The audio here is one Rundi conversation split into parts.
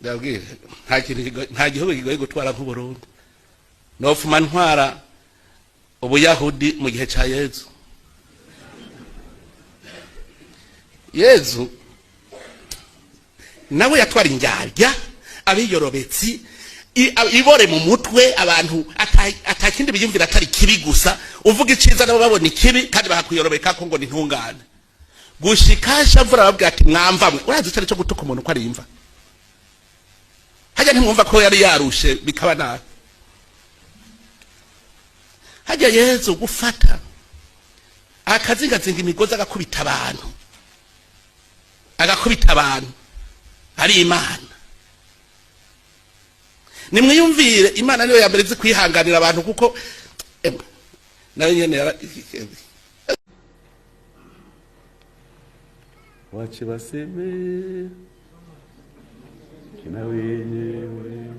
Ndabwira, nta kintu nta gihugu kigoye gutwara nk'Uburundi. Nofuma ntwara Ubuyahudi mu gihe ca Yezu. Yezu nawe yatwara indyarya, abiyorobetsi, ibore mu mutwe, abantu atakindi biyumvira atari kibi gusa. Uvuga iciza nabo babona ikibi, kandi bakakuyorobeka ko ngo ni ntungane. Gushika shamvura babwira ati: "Mwamvamwe." Urazi icari cyo gutuka umuntu ko ari imva? Hajya ntimwumva ko yari yarushe, bikaba nabi. Hajya Yezu gufata akazingazinga imigozi, agakubita abantu, agakubita abantu, ari Imana. Nimwiyumvire, Imana niyo ya mbere izi kwihanganira abantu, kuko emwe, nayo nyene Wache baseme kina wenyewe,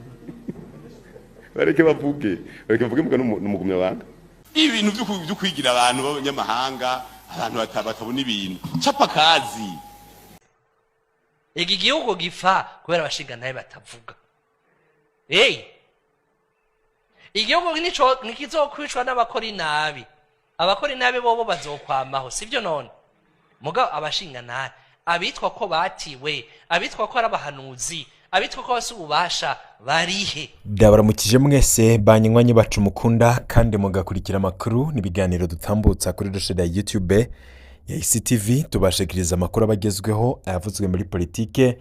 bareke bavuge, bareke bavuge muga n'umugumya banga. Ibintu byo kwigira abantu b'abanyamahanga, abantu batabona ibintu, chapa kazi. Iki gihugu gipfa kubera abashingantahe batavuga. Hey! Igihugu nico ntikizokwicwa n'abakora inabi. Abakora inabi bobo bazokwamaho, sibyo? None mugabo abashingantahe, abitwa ko batiwe, abitwa ko ari abahanuzi, abitwa ko bafise ububasha, barihe? Ndabaramukije mwese banywanyi bacu mukunda kandi mugakurikira amakuru n'ibiganiro dutambutsa kuri rusheda ya YouTube ya ICTV. Tubashikiriza amakuru aba agezweho, ayavuzwe muri politike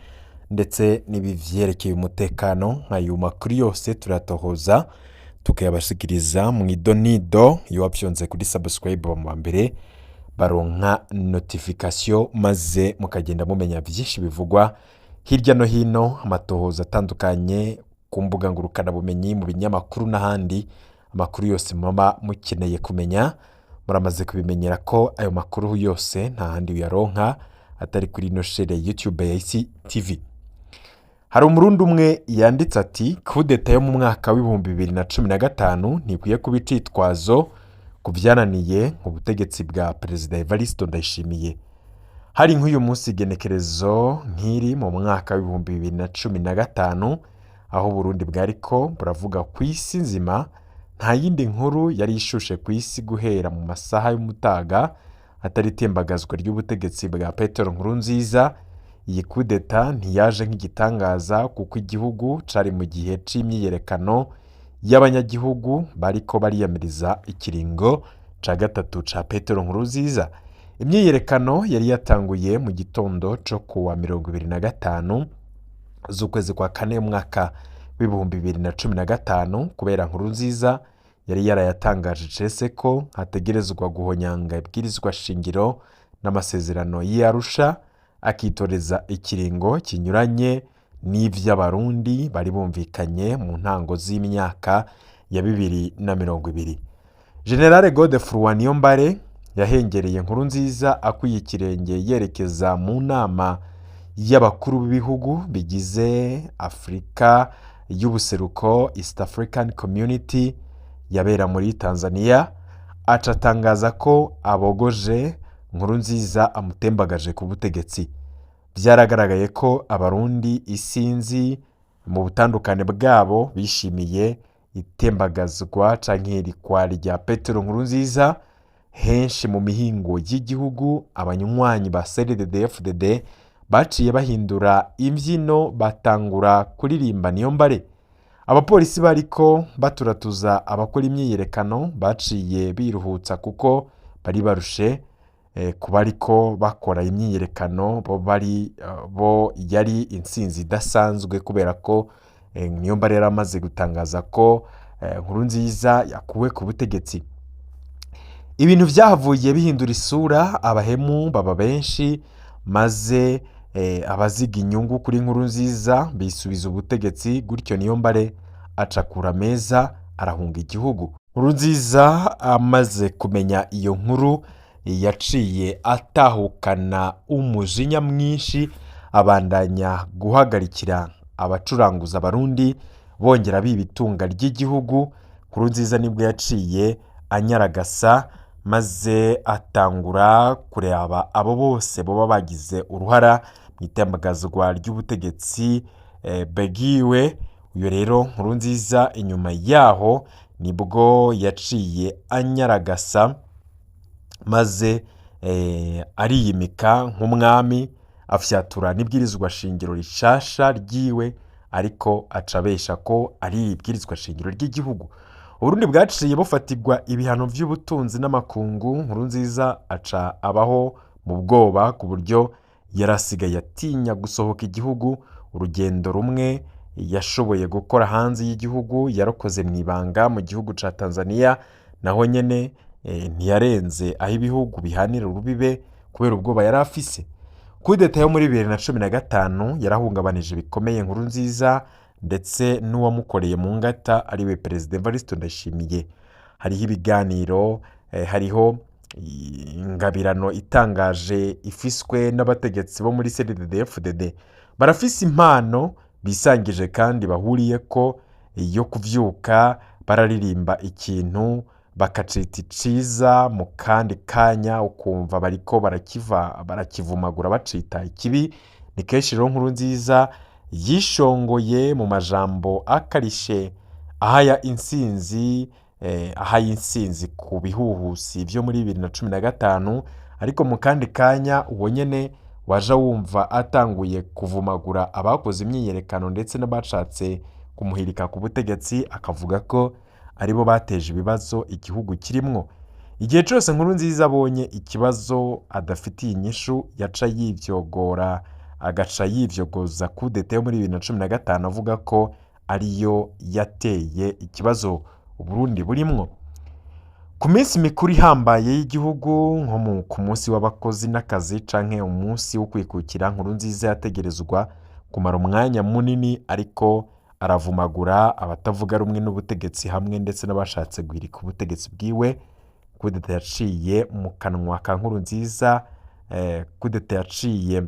ndetse n'ibivyerekeye umutekano. Nk'ayo makuru yose turatohoza tukayabashikiriza mu idonido. Iyo wapyonze kuri subscribe mu mbere baronka notification, maze mukagenda mumenya byinshi bivugwa hirya no hino, amatohoza atandukanye ku mbuga ngurukanabumenyi, mu binyamakuru n'ahandi. Amakuru yose muba mukeneye kumenya, muramaze kubimenyera ko ayo makuru yose nta handi uyaronka atari kuri ino chaîne ya YouTube ya ICTV. Hari Umurundi umwe yanditse ati: "Kudeta yo mu mwaka w'2015 ntikwiye kuba icitwazo ku byananiye ubutegetsi bwa Perezida Evariste Ndayishimiye." Hari nk'uyu munsi, igenekerezo nk'iri, mu mwaka w'2015, aho Uburundi bwariko buravuga ku isi nzima. Nta yindi nkuru yari ishushe ku isi guhera mu masaha y'umutaga atari itembagazwa ry'ubutegetsi bwa Petero Nkurunziza. Iyi kudeta ntiyaje nk'igitangaza, kuko igihugu cari mu gihe c'imyiyerekano y'abanyagihugu bariko bariyamiriza ikiringo ca gatatu ca Petero Nkurunziza. Imyiyerekano yari yatanguye mu gitondo co kuwa 25 z'ukwezi kwa kane umwaka w'2015, kubera Nkurunziza yari yarayatangaje icese ko hategerezwa guhonyanga ibwirizwa shingiro n'amasezerano y'i Arusha, akitoreza ikiringo kinyuranye n'ivy'Abarundi bari bumvikanye mu ntango z'imyaka ya 2020. Général Godefroid Niyombare yahengereye Nkurunziza akwiye ikirenge yerekeza mu nama y'abakuru b'ibihugu bigize Afurika y'Ubuseruko, East African Community, yabera muri Tanzania, aca atangaza ko abogoje Nkurunziza, amutembagaje ku butegetsi. Byaragaragaye ko Abarundi isinzi mu butandukane bwabo bishimiye itembagazwa canke irikwa rya Petero Nkurunziza. Henshi mu mihingo y'igihugu, abanywanyi ba CNDD-FDD baciye bahindura imbyino, batangura kuririmba Niyombare. Abapolisi bariko baturatuza abakora imyiyerekano baciye biruhutsa, kuko bari barushe. Kuba ariko bakora imyiyerekano bo bari bo yari intsinzi idasanzwe, kubera ko Niyombare yari amaze gutangaza ko Nkurunziza yakuwe ku butegetsi. Ibintu vyahavuye bihindura isura, abahemu baba benshi, maze abaziga inyungu kuri Nkurunziza bisubiza ubutegetsi. Gutyo Niyombare acakura meza, arahunga igihugu. Nkurunziza amaze kumenya iyo nkuru, yaciye atahukana umujinya mwinshi, abandanya guhagarikira abacuranguza Abarundi bongera biba itunga ry'igihugu. Nkurunziza nibwo yaciye anyaragasa, maze atangura kureba abo bose boba bagize uruhara mu itembagazwa ry'ubutegetsi. bwiwe. Uyo rero Nkurunziza inyuma yaho nibwo yaciye anyaragasa maze ariyimika nk'umwami, afyatura n'ibwirizwa shingiro rishasha ryiwe, ariko aca abesha ko ari ibwirizwa shingiro ry'igihugu. Uburundi bwaciye bufatirwa ibihano vy'ubutunzi n'amakungu. Nkurunziza aca abaho mu bwoba ku buryo yarasigaye atinya gusohoka igihugu. Urugendo rumwe yashoboye gukora hanze y'igihugu yarokoze mu ibanga mu gihugu ca Tanzania, naho nyene ntiyarenze aho ibihugu bihanira urubibe kubera ubwoba yari afise. Kudeta yo muri 2015 yarahungabanije bikomeye Nkurunziza ndetse n'uwamukoreye mu ngata, ariwe Perezida Evariste Ndayishimiye. Hariho ibiganiro, hariho ingabirano itangaje ifiswe n'abategetsi bo muri CNDD-FDD. Barafise impano bisangije kandi bahuriye ko yo kuvyuka bararirimba ikintu bakacita iciza, mu kandi kanya ukumva bariko barakiva barakivumagura bacita ikibi. Ni kenshi rero Nkurunziza yishongoye mu majambo akarishe ahaya insinzi ku bihuhusi vyo muri 2015, ariko mu kandi kanya uwo nyene waja wumva atanguye kuvumagura abakoze imyiyerekano ndetse n'abashatse kumuhirika ku butegetsi, akavuga ko aribo bateje ibibazo igihugu kirimwo. Igihe cose Nkurunziza abonye ikibazo adafitiye inyishu, yaca yivyogora, agaca yivyogoza kudeta yo muri 2015, avuga ko ariyo yateye ikibazo Uburundi burimwo. Ku minsi mikuru ihambaye y'igihugu, nko ku munsi w'abakozi n'akazi canke umunsi wo kwikukira, Nkurunziza yategerezwa kumara umwanya munini ariko aravumagura abatavuga rumwe n'ubutegetsi hamwe ndetse n'abashatse guhirika ubutegetsi bwiwe. Kudeta yaciye mu kanwa ka Nkurunziza, kudeta yaciye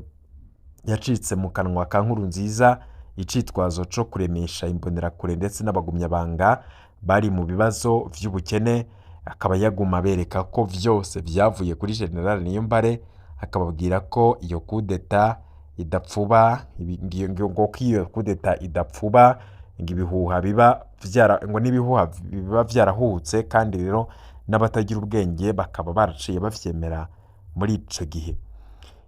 yacitse mu kanwa ka Nkurunziza icitwazo co kuremesha imbonerakure ndetse n'abagumyabanga bari mu bibazo vy'ubukene, akaba yaguma abereka ko vyose vyavuye kuri General Niyombare, akababwira ko iyo kudeta idapfuba, ngo ko iyo kudeta idapfuba, ngo ibihuha biba vyara, ngo n'ibihuha biba vyarahutse, kandi rero n'abatagira ubwenge bakaba baraciye bavyemera muri ico gihe.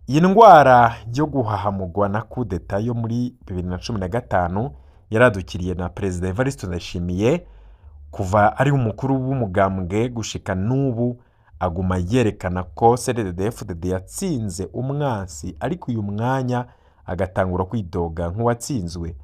Iyi ndwara yo guhahamugwa na kudeta yo muri 2015 yaradukiriye na Perezida Evariste Ndayishimiye. Kuva ari umukuru w'umugambwe gushika n'ubu, aguma yerekana ko CNDD-FDD yatsinze umwansi, ariko uyu mwanya agatangura kwidoga nk'uwatsinzwe.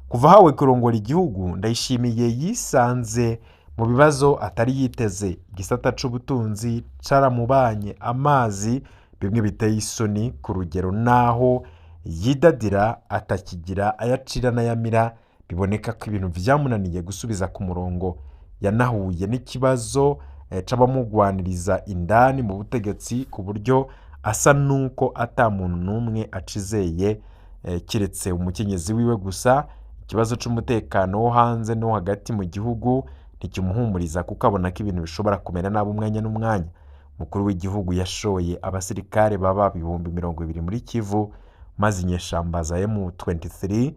Kuva ahawe kurongora igihugu, Ndayishimiye yisanze mu bibazo atari yiteze. Igisata c'ubutunzi caramubanye amazi bimwe biteye isoni, ku rugero naho yidadira atakigira ayacira n'ayamira. Biboneka ko ibintu vyamunaniye gusubiza ku murongo. Yanahuye n'ikibazo c'abamugwaniriza indani mu butegetsi, ku buryo asa nuko ata muntu n'umwe acizeye, kiretse umukenyezi wiwe gusa. Ikibazo c'umutekano wo hanze no hagati mu gihugu ntikimuhumuriza, kuko abona ko ibintu bishobora kumera nabi umwanya n'umwanya. Umukuru w'igihugu yashoye abasirikare baba 20,000 muri Kivu, maze inyeshamba za M23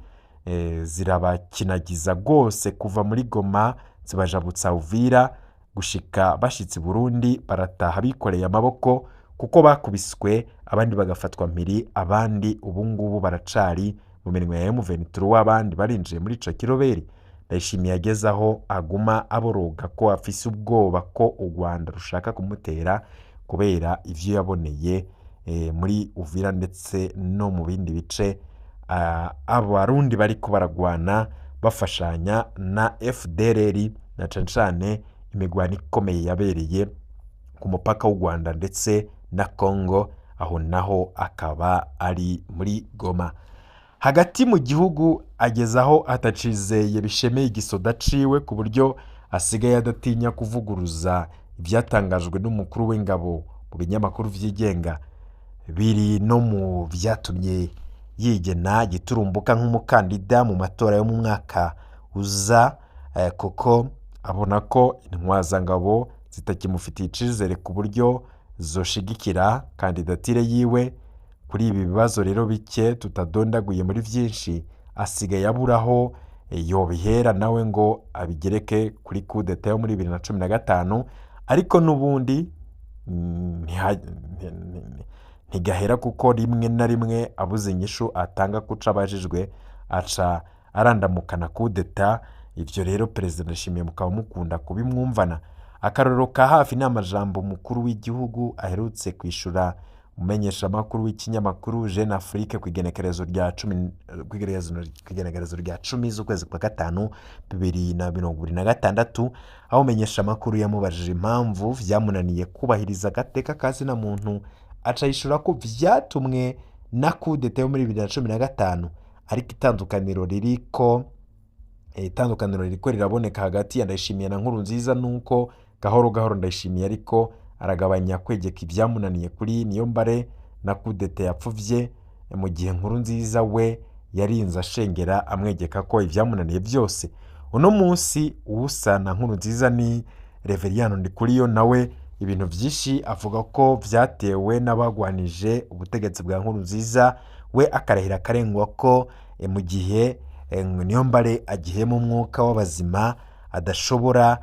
zirabakinagiza rwose kuva muri Goma zibajabutsa Uvira, gushika bashitse i Burundi barataha bikoreye amaboko, kuko bakubiswe, abandi bagafatwa mpiri, abandi ubungubu baracari mu minwe ya M23, abandi barinjiye muri ico kiroberi. Ndayishimiye ageze aho aguma aboroga ko afise ubwoba ko u Rwanda rushaka kumutera kubera ivyo yaboneye muri Uvira ndetse no mu bindi bice abarundi bariko baragwana bafashanya na FDLR, na cane cane imigwano ikomeye yabereye ku mupaka w'u Rwanda ndetse na Congo, aho naho akaba ari muri Goma. Hagati mu gihugu ageze aho atacizeye bishemeye igisoda ciwe, ku buryo asigaye adatinya kuvuguruza ivyatangajwe n'umukuru w'ingabo mu binyamakuru vyigenga. Biri no mu vyatumye yigena giturumbuka nk'umukandida mu matora yo mu mwaka uza, kuko abona ko intwazangabo zitakimufitiye icizere ku buryo zoshigikira kandidatire yiwe. Kuri ibi bibazo rero bike tutadondaguye muri vyinshi Asigaye aburaho yobihera nawe ngo abigereke kuri kudeta yo muri 2015, ariko n'ubundi ntigahera, kuko rimwe na rimwe abuze inyishu atanga kuca abajijwe, aca arandamukana kudeta. Ivyo rero Perezida Ndayishimiye mukaba mukunda kubimwumvana. Akarorero ka hafi ni amajambo mukuru w'igihugu aherutse kwishura umumenyeshamakuru w'ikinyamakuru Jeune Afrique ku igenekerezo rya 10, ku igenekerezo rya 10 z'ukwezi kwa gatanu 2026, aho umumenyeshamakuru yamubajije impamvu vyamunaniye kubahiriza agateka ka zina muntu, aca yishura ko vyatumwe na kudeta yo muri 2015. Ariko itandukaniro ririko riraboneka hagati ya Ndayishimiye na Nkurunziza nuko gahoro gahoro Ndayishimiye ariko aragabanya kwegeka ibyamunaniye kuri Niyombare na kudeta yapfuvye, mu gihe Nkurunziza we yarinze ashengera amwegeka ko ibyamunaniye byose. Uno munsi uwusa na Nkurunziza ni Reveriyano Ndikuriyo, nawe ibintu byinshi avuga ko vyatewe n'abagwanije ubutegetsi bwa Nkurunziza, we akarahira akarengwa ko mu gihe Niyombare agihema umwuka w'abazima adashobora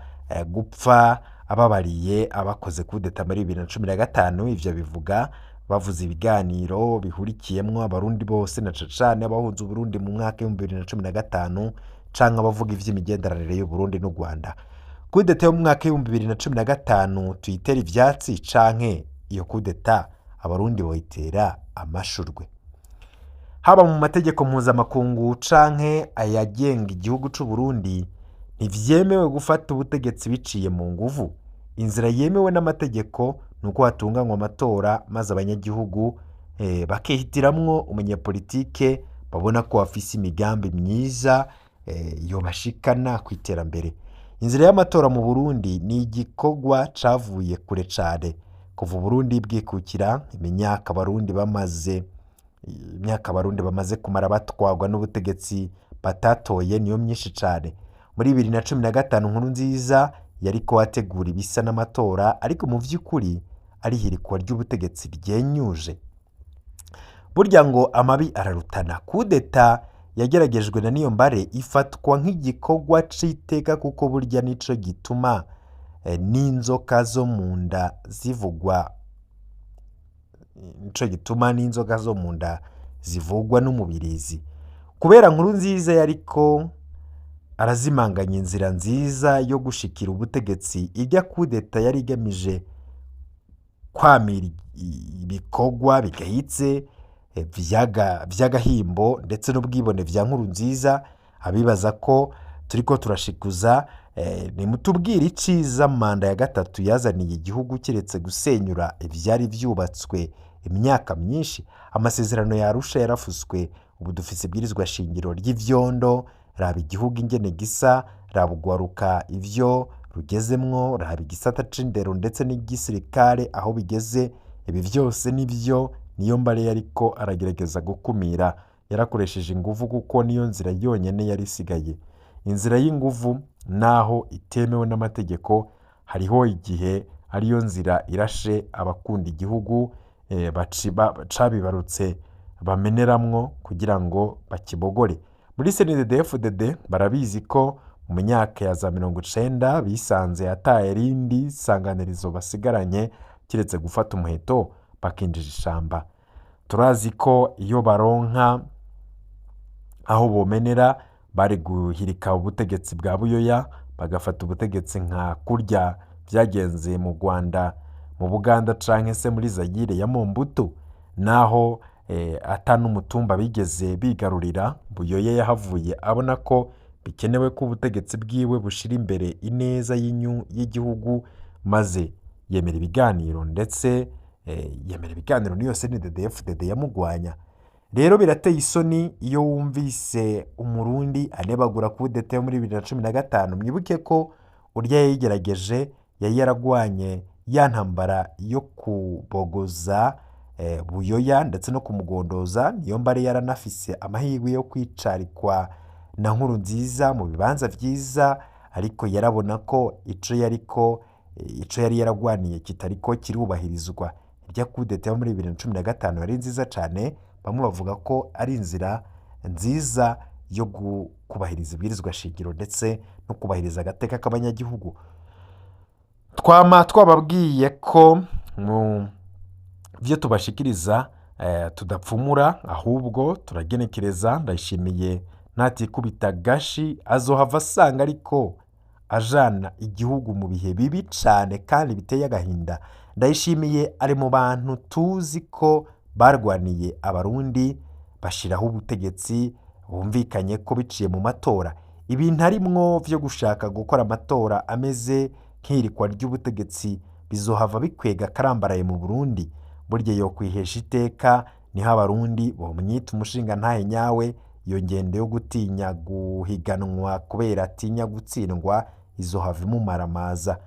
gupfa ababariye abakoze kudeta muri 2015. Ivyo bivuga bavuze ibiganiro bihurikiyemwo Abarundi bose, na cane cane abahunze Uburundi mu mwaka w'2015, canke abavuga ivy'imigenderanire y'Uburundi n'u Rwanda. Kudeta yo mu mwaka w'2015 tuyitera ivyatsi, canke iyo kudeta Abarundi boyitera amashurwe? Haba mu mategeko mpuzamakungu canke ayagenga igihugu c'u Burundi, ntivyemewe gufata ubutegetsi biciye mu nguvu. Inzira yemewe n'amategeko ni uko hatunganywa amatora, maze abanyagihugu bakihitiramwo umunyepolitike babona ko afise imigambi myiza yobashikana ku iterambere. Inzira y'amatora mu Burundi ni igikorwa cavuye kure cane. Kuva Uburundi bwikukira, imyaka Abarundi bamaze kumara batwagwa n'ubutegetsi batatoye niyo myinshi cane. Muri 2015 Nkurunziza yariko ategura ibisa n'amatora, ariko mu vy'ukuri ari ihirikwa ry'ubutegetsi ryenyuje. Burya ngo amabi ararutana. Kudeta yageragejwe na Niyombare ifatwa nk'igikorwa c'iteka, kuko burya nico gituma n'inzoka zo mu nda zivugwa, nico gituma n'inzoka zo mu nda zivugwa n'umubirizi. Kubera Nkurunziza yariko arazimanganya inzira nziza yo gushikira ubutegetsi, irya kudeta yari igamije kwamira ibikorwa bigayitse vy'agahimbo ndetse n'ubwibone vya Nkurunziza. Abibaza ko turiko turashikuza, nimutubwire iciza manda ya gatatu yazaniye igihugu, kiretse gusenyura ivyari vyubatswe imyaka myinshi. Amasezerano ya Arusha yarafuswe, ubu dufise ibwirizwa shingiro ry'ivyondo. Raba igihugu ingene gisa, raba ugwaruka ivyo rugezemwo, raba igisata c'indero ndetse n'igisirikare aho bigeze. Ibi vyose nivyo Niyombare yariko aragerageza gukumira. Yarakoresheje inguvu kuko niyo nzira yonyene yari isigaye. Inzira y'inguvu, naho itemewe n'amategeko, hariho igihe ariyo nzira irashe abakunda igihugu cabibarutse bameneramwo kugira ngo bakibogore. Muri CNDD-FDD barabizi ko mu myaka ya za 90 bisanze ata rindi sanganirizo basigaranye kiretse gufata umuheto bakinjira ishamba. Turazi ko iyo baronka aho bomenera bari guhirika ubutegetsi bwa Buyoya, bagafata ubutegetsi nka kurya vyagenze mu Rwanda, mu Buganda canke se muri Zayire ya Mobutu. Naho ata n'umutumba bigeze bigarurira, Buyoya yahavuye abona ko bikenewe ko ubutegetsi bwiwe bushira imbere ineza y'igihugu, maze yemera ibiganiro, ndetse yemera ibiganiro n'iyo CNDD-FDD yamugwanya. Rero birateye isoni iyo wumvise Umurundi anebagura kudeta yo muri 2015. Mwibuke ko urya yayigerageje yari yaragwanye ya ntambara yo kubogoza Buyoya ndetse no kumugondoza. Niyombare yaranafise amahirwe yo kwicarikwa na Nkurunziza mu bibanza vyiza, ariko yarabona ko ico yari yaragwaniye kitariko kirubahirizwa. Irya kudeta yo muri 2015 yari nziza cane, bamwe bavuga ko ari inzira nziza. yo kubahiriza ibwirizwa shingiro ndetse no kubahiriza agateka k'abanyagihugu. Twama twababwiye ko mu byo tubashikiriza tudapfumura, ahubwo turagenekereza. Ndayishimiye natikubita gashi azohava asanga ariko ajana igihugu mu bihe bibi cane kandi biteye agahinda. Ndayishimiye ari mu bantu tuzi ko barwaniye Abarundi, bashiraho ubutegetsi bumvikanye ko biciye mu matora. Ibintu arimwo vyo gushaka gukora amatora ameze nk'irikwa ry'ubutegetsi bizohava bikwega karambaraye mu Burundi. Burya yokwihesha iteka, niho Abarundi bomwita umushinga ntahe nyawe. Iyo ngendo yo gutinya guhiganwa kubera atinya gutsindwa izohava imumaramaza.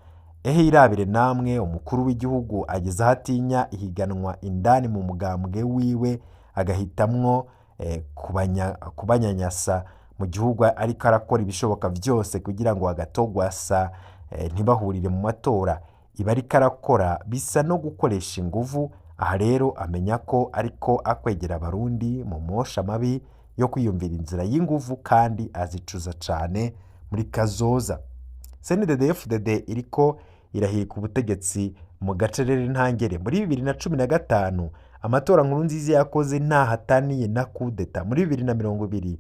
Ehe irabire namwe, umukuru w'igihugu ageze aho atinya ihiganwa indani mu mugambwe wiwe, agahitamwo kubanyanyasa mu gihugu, ariko arakora ibishoboka byose kugira ngo agatogwasa ntibahurire mu matora. Ibi ariko arakora bisa no gukoresha inguvu. Aha rero amenya ko ariko akwegera Abarundi mu mosha mabi yo kwiyumvira inzira y'inguvu, kandi azicuza cane muri kazoza. CNDD-FDD iriko irahirika ubutegetsi mu gacerere ntangere. Muri 2015 amatora nkuru nziza yakoze ntahataniye na kudeta. Muri 2020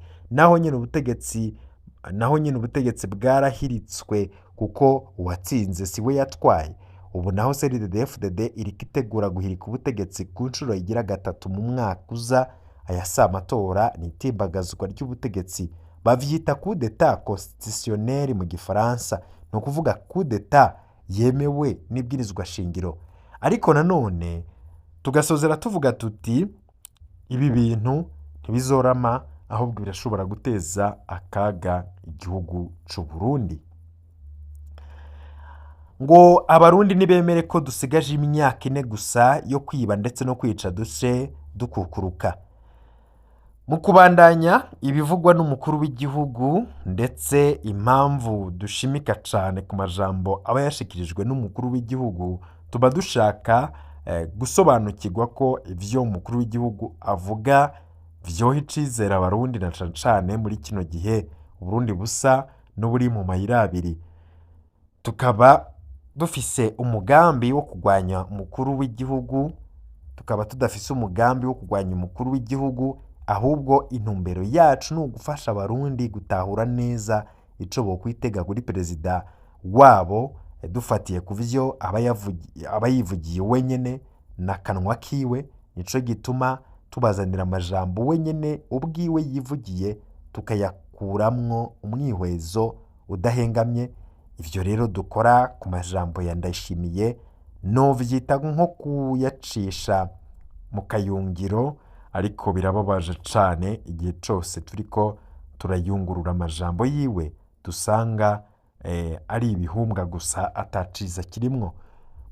naho nyene ubutegetsi bwarahiritswe kuko uwatsinze siwe yatwaye. Ubu naho CNDD-FDD iriko itegura guhirika ubutegetsi ku nshuro igira gatatu mu mwaka uza. Aya si amatora, ni itimbagazwa ry'ubutegetsi. Bavyita coup d'état constitutionnel mu Gifaransa, ni ukuvuga coup d'état yemewe n'ibwirizwa shingiro. Ariko nanone tugasozera tuvuga tuti ibi bintu ntibizorama, ahubwo birashobora guteza akaga igihugu c'u Burundi. Ngo Abarundi nibemere ko dusigaje imyaka 4 gusa yo kwiba ndetse no kwica, duce dukukuruka. Mu kubandanya ibivugwa n'umukuru w'igihugu ndetse impamvu dushimika cane ku majambo aba yashikirijwe n'umukuru w'igihugu, tuba dushaka gusobanukirwa ko ivyo umukuru w'igihugu avuga vyoha icizere Abarundi, na cane cane muri kino gihe Uburundi busa n'uburi mu mayira abiri. Tukaba dufise umugambi wo kurwanya umukuru w'igihugu, tukaba tudafise umugambi wo kurwanya umukuru w'igihugu, ahubwo intumbero yacu ni ugufasha Abarundi gutahura neza ico bokwitega kuri perezida wabo, dufatiye ku vyo aba yivugiye wenyene n'akanwa kiwe. Nico gituma tubazanira amajambo wenyene ubwiwe yivugiye, tukayakuramwo umwihwezo udahengamye. Ivyo rero dukora ku majambo ya Ndayishimiye novyita nko kuyacisha mu kayungiro, ariko birababaje cane igihe cose turiko turayungurura amajambo yiwe dusanga ari ibihumbwa gusa, ataciza kirimwo.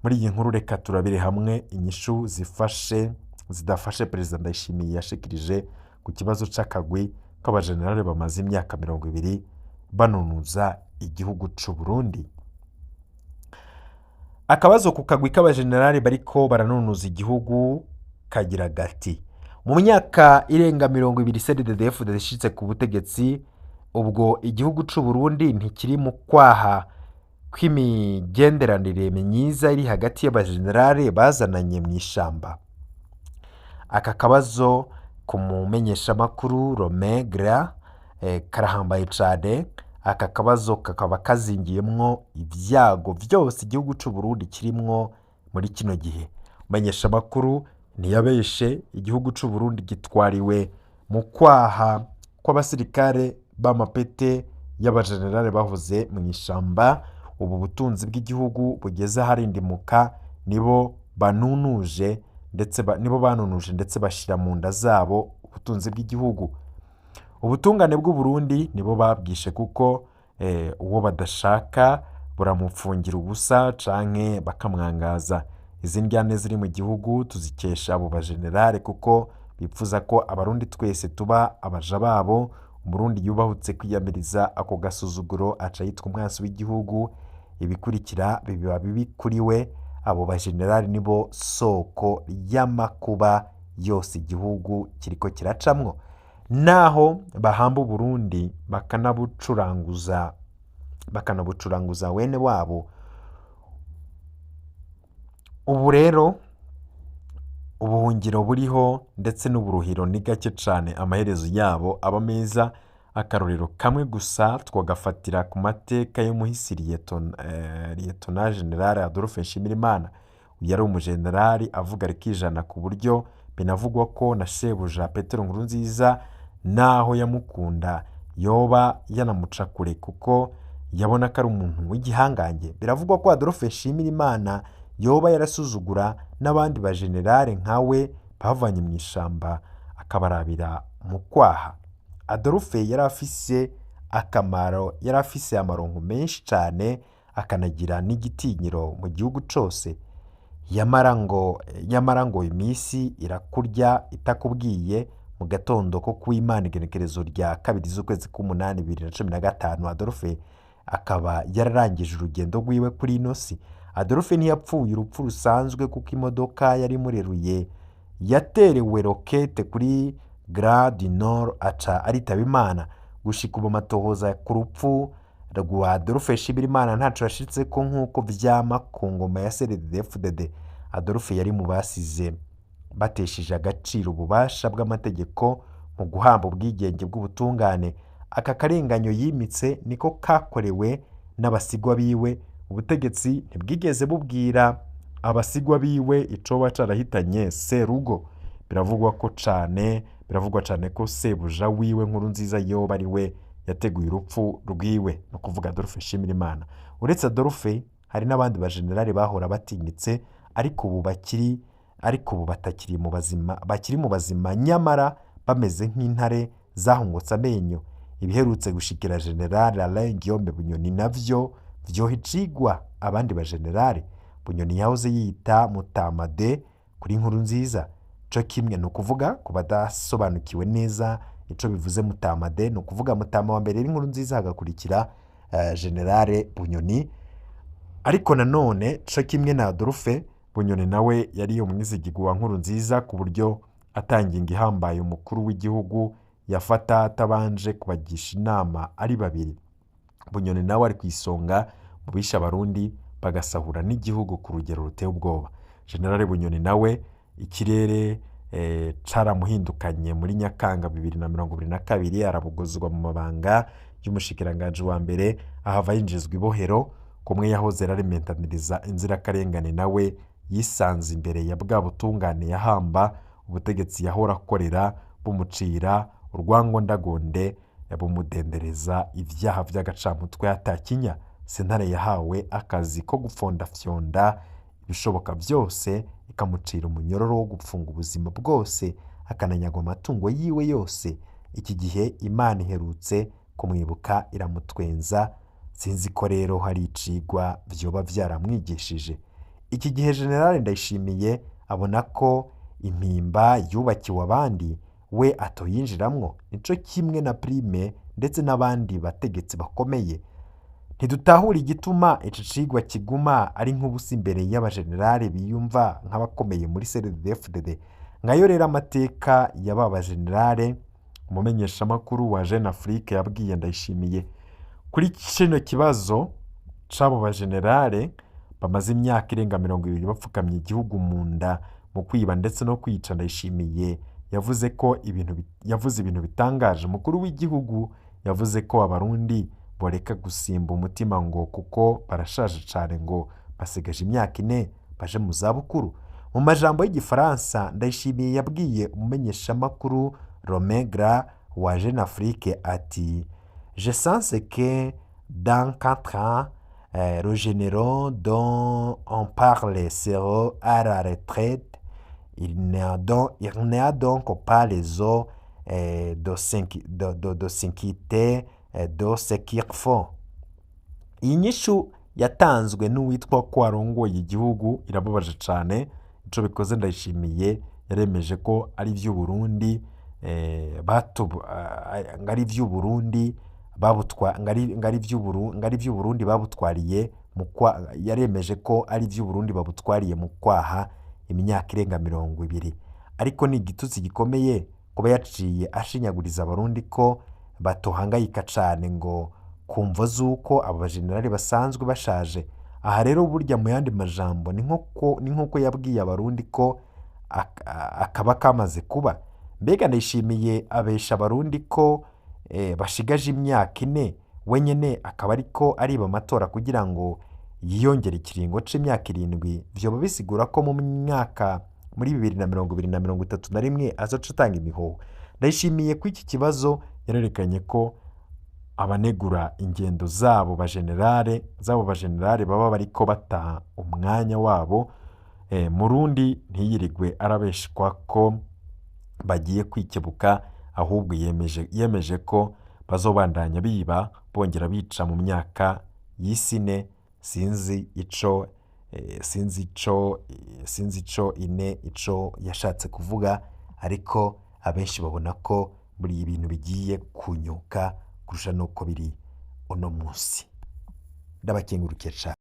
Muri iyi nkuru reka turabire hamwe inyishu zifashe zidafashe perezida Ndayishimiye yashikirije ku kibazo c'akagwi k'abajenerali bamaze imyaka 20 banunuza igihugu c'u Burundi. Akabazo ku kagwi k'abajenerali bariko baranunuza igihugu kagira gati: mu myaka irenga 20 CNDD-FDD ishitse ku butegetsi, ubwo igihugu c'u Burundi ntikiri mu kwaha kw'imigenderanire myiza iri hagati y'abajenerali bazananye mu ishamba? Aka kabazo ku mumenyeshamakuru Romain Gras karahambaye cane. Aka kabazo kakaba kazingiyemwo ibyago vyose igihugu c'u Burundi kirimwo muri kino gihe. Umumenyeshamakuru ntiyabeshe, igihugu c'u Burundi gitwariwe mu kwaha kw'abasirikare b'amapete y'abajenerali bahoze mu ishamba. Ubu butunzi bw'igihugu bugeze aharindimuka nibo banunuje ndetse nibo banunuje ndetse bashira mu nda zabo ubutunzi bw'igihugu. Ubutungane bw'u Burundi nibo babwishe, kuko uwo badashaka buramupfungira ubusa canke bakamwangaza. Izi ndyane ziri mu gihugu tuzikesha abo bajenerali, kuko bipfuza ko Abarundi twese tuba abaja babo. Umurundi yubahutse kwiyamiriza ako gasuzuguro aca yitwa umwansi w'igihugu, ibikurikira biba bibi kuri we. Abo bajenerali nibo soko y'amakuba yose igihugu kiriko kiracamwo. Naho bahamba Uburundi bakanabucuranguza wene wabo. Ubu rero ubuhungiro buriho ndetse n'uburuhiro ni gake cane, amaherezo yabo aba meza. Akarorero kamwe gusa twagafatira ku mateka y'umuhisi Liyetona General Adolphe Nshimirimana. Uyu yari umujenerali avuga rikijana, ku buryo binavugwa ko na shebuja Petero Nkurunziza naho yamukunda yoba yanamuca kure, kuko yabona ko ari umuntu w'igihangange. Biravugwa ko Adolphe Nshimirimana yoba yarasuzugura n'abandi bajenerali nkawe bavanye mu ishamba, akabarabira mu kwaha. Adolphe yari afise akamaro, yari afise amaronko menshi cane, akanagira n'igitinyiro mu gihugu cose. Yamara ngo iminsi irakurya itakubwiye. Mu gatondo ko kuw'Imana, igenekerezo rya 2 z'ukwezi k'umunani 2015, Adolphe akaba yararangije urugendo rwiwe kuri ino si. Adolphe ntiyapfuye urupfu rusanzwe, kuko imodoka yari imureruye yaterewe rokete kuri Gare du Nord, aca aritaba Imana. Gushika ubu amatohoza ku rupfu rwa Adolphe Nshimirimana ntaco yashitseko, nk'uko vyama ku ngoma ya CNDD-FDD. Adolphe yari mu basize batesheje agaciro ububasha bw'amategeko mu guhamba ubwigenge bw'ubutungane. Aka karenganyo yimitse niko kakorewe n'abasigwa biwe. Ubutegetsi ntibwigeze bubwira abasigwa biwe icoba carahitanye serugo. Biravugwa cane ko sebuja wiwe Nkurunziza yoba ari we yateguye urupfu rwiwe, ni ukuvuga Adolphe Nshimirimana. Uretse Adolphe, hari n'abandi bajenerali bahora batinyitse ariko ubu batakiri mu bazima, bakiri mu bazima nyamara bameze nk'intare zahungutse amenyo. Ibiherutse gushikira General Alain Guillaume Bunyoni navyo vyoha icigwa abandi bajenerali. Bunyoni yahoze yita Mutamade kuri Nkurunziza, co kimwe, ni ukuvuga ku badasobanukiwe neza ico bivuze Mutamade, ni ukuvuga Mutama wa mbere Nkurunziza, hagakurikira General Bunyoni. Ariko nanone, co kimwe na Adolphe, Bunyoni nawe yari umwizigirwa wa Nkurunziza, ku buryo atanginga ihambaye umukuru w'igihugu yafata atabanje kubagisha inama ari babiri. Bunyoni nawe ari ku isonga mu bishe Abarundi bagasahura n'igihugu ku rugero ruteye ubwoba. General Bunyoni nawe ikirere caramuhindukanye muri Nyakanga 2022, arabugozwa mu mabanga y'umushikiranganji wa mbere, ahava yinjizwa ibohero. Kumwe yahoze ararimentaniriza inzirakarengane, nawe yisanze imbere ya bwa butungane yahamba ubutegetsi yahora akorera, bumucira urwangondagonde, bumudendereza ivyaha vy'agacamutwe atakinya. Sentare yahawe akazi ko gupfondafyonda ibishoboka byose, ikamucira umunyororo wo gupfunga ubuzima bwose, akananyagwa amatungo yiwe yose. Iki gihe Imana iherutse kumwibuka iramutwenza. Sinzi ko rero hari icigwa vyoba vyaramwigishije. Iki gihe General Ndayishimiye abona ko impimba yubakiwe abandi we atoyinjiramwo, nico kimwe na Prime ndetse n'abandi bategetsi bakomeye. Ntidutahura igituma ici cigwa kiguma ari nk'ubusa imbere y'abajenerali biyumva nk'abakomeye muri CNDD-FDD. Ngayo rero amateka y'aba bajenerale. Umumenyeshamakuru wa Jeune Afrique yabwiye Ndayishimiye kuri kino kibazo c'abo bajenerale bamaze imyaka irenga 20 bapfukamye igihugu mu nda mu kwiba ndetse no kwica. Ndayishimiye yavuze ibintu bitangaje. Umukuru w'igihugu yavuze ko Abarundi boreka gusimba umutima ngo kuko barashaje cane, ngo basigaje imyaka 4 baje mu zabukuru. Mu majambo y'Igifaransa, Ndayishimiye yabwiye umumenyeshamakuru Romain Gras wa Jeune Afrique ati: "Je sens que dans 4 ans, le général dont on parle sera à la retraite. Il n'y a donc pas raison de s'inquiéter de ce qu'il faut." Iyi nyishu yatanzwe n'uwitwa ko arongoye igihugu irababaje cane. Ico bikoze, Ndayishimiye yaremeje ko ari ivy'Uburundi ngo ari ivy'Uburundi babutwa ngo ari ivy'Uburundi babutwariye mu kwa, yaremeje ko ari ivy'Uburundi babutwariye mu kwaha imyaka irenga 20, ariko ni igitutsi gikomeye. Kuba yaciye ashinyaguriza Abarundi ko batohangayika cane ngo kumvo z'uko abo bajenerali basanzwe bashaje. Aha rero burya mu yandi majambo ni nk'uko yabwiye Abarundi ko akaba kamaze kuba. Mbega Ndayishimiye abesha Abarundi ko bashigaje imyaka 4, wenyene akaba ariko ariba amatora kugira ngo yiyongere ikiringo c'imyaka 7. Vyoba bisigura ko mu mwaka muri 2020 na 31 azoca atanga imihoho. Ndayishimiye ko iki kibazo yarerekanye ko abanegura ingendo zabo bajenerale baba bariko bata umwanya wabo. Murundi ntiyirigwe arabeshwa ko bagiye kwikebuka, ahubwo yemeje ko bazobandanya biba bongera bica mu myaka y'isine. Sinzi ico ine ico yashatse kuvuga, ariko abenshi babona ko muri ibintu bigiye kunyuka kurusha nuko biri uno munsi. Ndabakengurukiye cane.